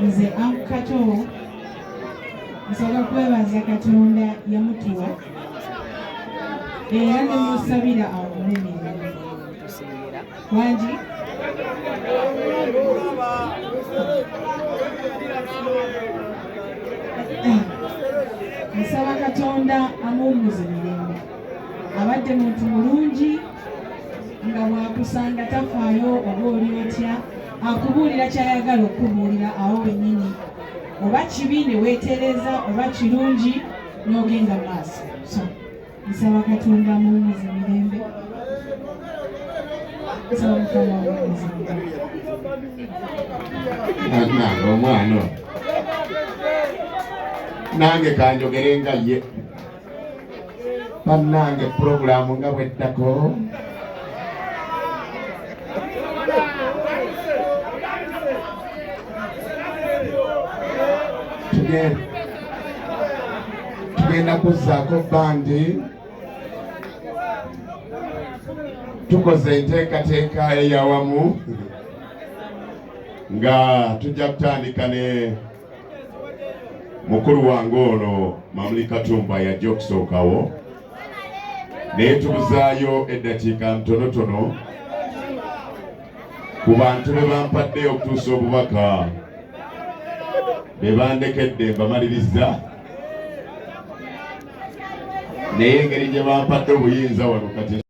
Nze Kato nsooka kwebaza Katonda yamutuwa era ne musabira awummule mirembe. Wangi? Nsaba Katonda amuwummuze mirembe. Abadde muntu mulungi nga bwakusanga tafaayo oba oli otya, akubuulira ky'ayagala okukubuulira awo wennyini, oba kibi ne weetereza, oba kirungi n'ogenda mu maaso. So nsaba Katonda amuwummuze mirembe, nsaba Mukama amuwummuze mirembe. Nange omwana ono nange kanjogere nga ye. Bannange, pulogulaamu nga bweddako, tugenda kuzzaako bandi. Tukoze enteekateeka eyawamu nga tujja kutandika ne mukulu wange ono Mamuli Katumba yajja okusookawo, naye tubuzaayo eddakiika ntonotono ku bantu be bampadde okutuusa obubaka be bandekedde mbamaliriza, naye engeri gye bampadde obuyinza wano kati.